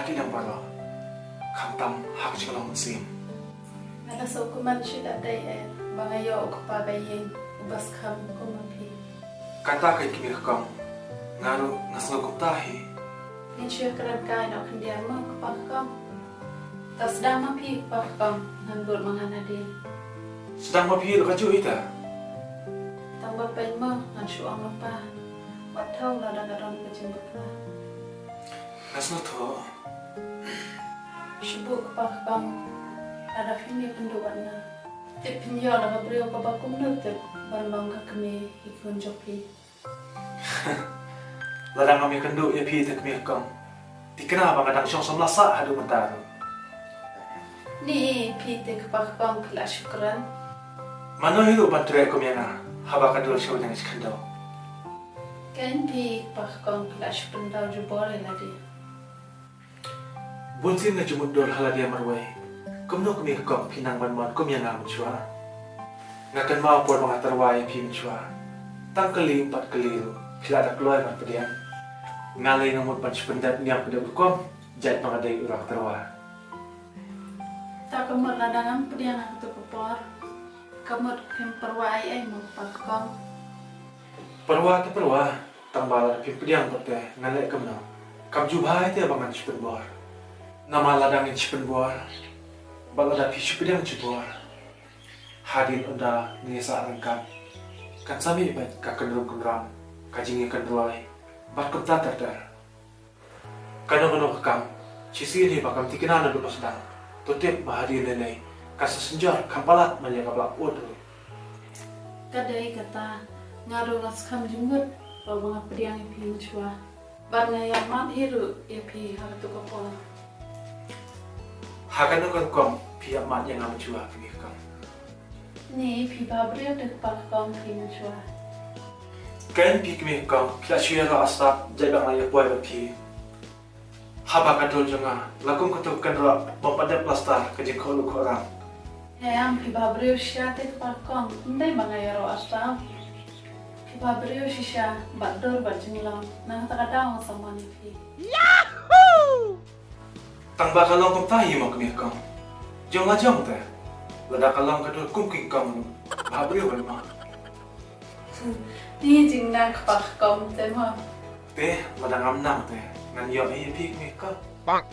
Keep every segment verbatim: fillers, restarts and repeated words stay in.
Ïa baroh, khamtam ha ka jinglong mynsiem. Nga la sngewkmen shibun, eh, ba nga ïoh u kpa ka ïing uba skhem kum ma phi. Kata ka, kmie ka kong, nga ruh nga sngew kumta hi. Ngin shu kren kai noh khyndiat mo kpa ka kong. Te sdang ma phi kpa ka kong, ngan bud ma nga nadien. Sdang ma phi ruh kajuh hi te. Tang ba peit mo ngan shu ong lypa. Wat thaw lada ka don ka jingbakla. Nga sngewthuh. Shu buh kpa ka kong, lada phim ïakynduh bad nga, tip phin ïoh da ka briew kaba kumno tip ban long ka kmie hi khun jong phi. Lada ngam ïakynduh ïa phi te kmie ka kong, thikna ba nga dang shong samla sah haduh mynta ruh. Ni phi te kpa ka kong, phi la shu kren. Mano hi ruh ban trei kum ïa nga haba ka dur sha u neng shi khyndew. Kein phi kpa ka kong, phi la shu pyndaw jubor ïa lade. Bunsien nga ju mutdur ha lade marwei. Kumno kmie ka kong phi nang ban mon kum ïa nga mynshuwa? Nga kynmaw por ba nga tyrwa ïa phi mynshuwa. Tang kylli bad kylli ruh phi la da kloi ban pdiang. Nga lei nga mut ban shu pyndep niam pyndep rukom jait ba nga dei u rangatyrwa. Ta ka mut lada ngam pdiang ha kato ka por, ka mut phim pyrwa ei ei mo kpa ka kong. Pyrwa te pyrwa, tang ba lada phim pdiang pat te ngan leh kumno? Kam ju bha ei te ba ngan shu pynbor. Namar lada ngin shu pynbor bad lada phi shu pdiang jubor, hadien ynda ngin ïasah ryngkat, kan sa mih beit ka kynrum kynram, ka jingïakynroi bad kumta ter ter. Kano kano ka kam shisien hi ba kam thikna naduh ba sdang, to tip ba hadien lei lei kan sa synjor kham palat man ïa kaba la ud ruh. Ka dei kata, nga ruh nga skhem jingmut ba, ba nga pdiang ïa phi mynshuwa. Bad nga ïa mad hi ruh ïa phi ha kato ka por. Ha kano ka rukom phi ïa mad ïa nga mynshuwa kmie ka kong? Ni phi bhabriew te kpa ka kong phi mynshuwa. Kein phi kmie ka kong, phi la shu ïaroh ïa stad jait ba nga ïa poi bad phi. Haba ka dur jong nga la kum kato ka kynroh bym pat dep plastar, ka jingkhuh luh khuh ram. Em, phi bhabriew shisha te kpa ka kong, ym dei ba nga ïaroh ïa stad. Phi bhabriew shisha bad dur bad jinglong, na kata ka daw nga samon ïa phi. Tang ba ka long kumta hi mo kmie ka kong. Jong la jong te. Lada ka long ka dur kum king kong ruh, bhabriew ban mad. Ni jingnang kpa ka kong te mo. Te lada ngam nang te ngan ïoh ïa phi kmie ka kong.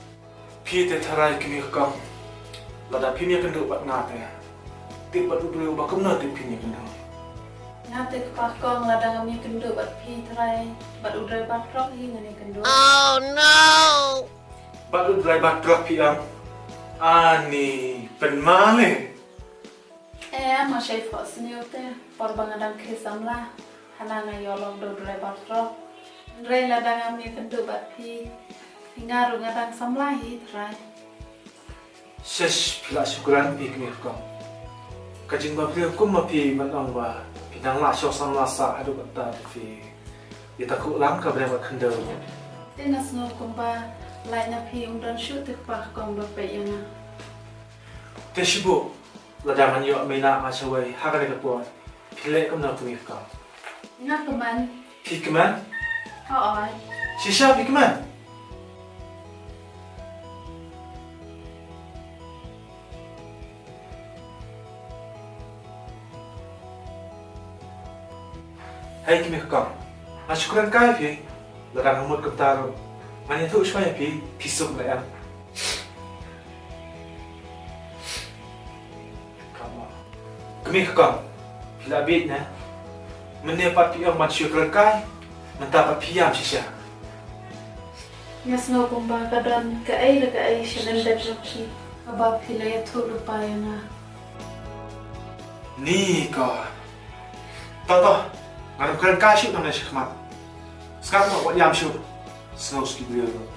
Phi te tharai kmie ka kong. Lada phim ïakynduh bad nga te, tip bad u briew ba kumno tip phin ïakynduh. Nga te kpa ka kong, lada ngam ïakynduh bad phi tharai, bad u drai batrok hi ngan ïakynduh. Bad u drai batrok phi ong? Ani pynmal eh. Em, ma shai phohsniew te, por ba nga dang khie samla, hana nga ïoh lok da u drai batrok. Hynrei lada ngam ïakynduh bad phi, phi nga ruh nga dang samla hi tharai. Shish, phi la shu kren phi kmie ka kong. Ka jingbhabriew kum ma phi ban ong ba phi nang lah shong samla sah haduh katta te phi ïa takhuh lang ka briew bad khyndew. Te nga sngew kumba lait na phi ym don shuh te kpa ka kong ba peit ïa nga. Te shu buh, lada ngan ïoh mei na nga shawei ha kane ka por, phi leh kumno kmie ka kong? Nga kmen. Phi kmen? Hooid. Shisha phi kmen? Hei kmie ka kong, nga shu kren kai phi. Lada nga mut kumta ruh ngan ïathuh shuwa ïa phi, phi suk ne em? Kmie ka kong, phi la bieit ne? Mynne pat phi ong ban shu kren kai, mynta pat phi ïam shisha. Nga sngew kumba ka don kaei la kaei sha lyndet jong phi kaba phi la ïathuh lypa ïa nga. Ni ko. To to, ngan ym kren kai shuh nangne shakhmat. Sngap noh, wat ïam shuh. Sngew shu ki briew ruh.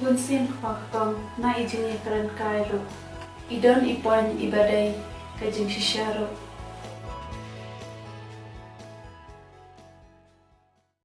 Bunsien kpa ka kong, na i jingïakren kai ruh i don i point iba dei ka jingshisha ruh.